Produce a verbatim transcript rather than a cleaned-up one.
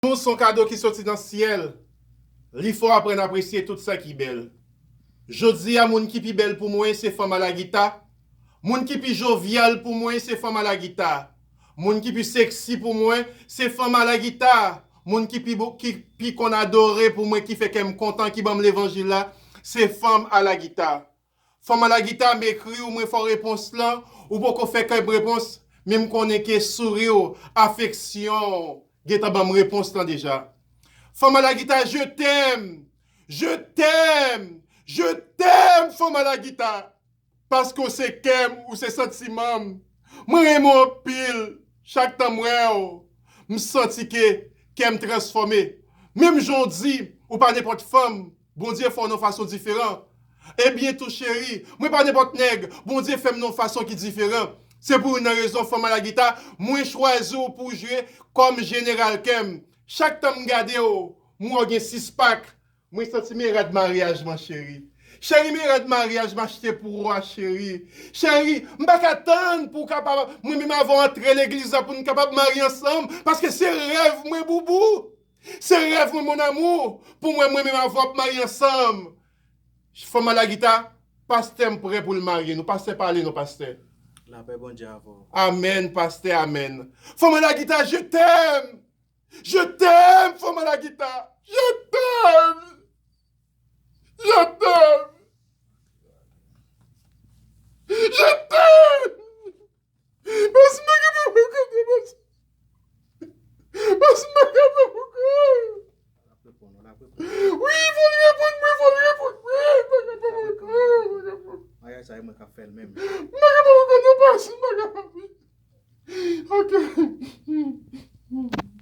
Lanmou se yon kado ki soti nan syèl. Li fè w aprann apresye tout sa ki bèl. Jodi a, moun ki pi bèl pou mwen, se fanm a la gita. Moun ki pi jovyal pou mwen, se fanm a la gita. Moun ki pi seksi pou mwen, se fanm a la gita. Moun ki pi, bo- ki pi konn adore pou mwen, ki fè kè m kontan, ki ban m levanjil la, se fanm a la gita. Fanm a la gita, m ekri w, mwen fè w repons lan, ou poko fè kè m repons, men m konnen ke souri w, afeksyon w, gentan ban m repons lan deja. Fanm a la gita, je t'aime, je t'aime, je t'aime, fanm a la gita. Paske w se kè m, ou se santiman m. Mwen renmen w anpil. Chak tan m wè w, m santi ke kè m transfòme. Menm jan w di, ou pa nenpòt fanm, Bondye fè w nan yon fason diferan. Ebyen tou cheri, mwen pa nenpòt nèg, Bondye fè m nan yon fason ki diferan. Se pou youn nan rezon fanm a la gita, mwen chwazi w pou w jwe kòm jeneral kè m. Chak tan m gade w, m wè w gen sis pak. Mwen santi men rad maryaj mwen cheri. Cheri, men rad maryaj m achte pou ou a cheri. Cheri, m pa ka tann pou w kapab mwen menm avè w antre legliz la pou n kapab marye ansanm. Paske se rèv mwen boubou. Se rèv mwen mon amour. Pou mwen, mwen menm avè w ap marye ansanm. Fanm a la gita, pastè m prè pou l marye nou. Pastè pale non pastè. Lapè Bondye avè w. Amèn pastè, amèn. Fanm a la gita, je t'aime. Je t'aime, fanm a la gita. Je t'aime. Je t'aime. Je t'aime. Bas m pa kapab ankò, bas. Bas m pa kapab ankò. Wi, fò l reponn mwen, fò l reponn mwen. M pa kapab ankò, m pa kapab. Maryaj sa e mwen k ap fè l menm.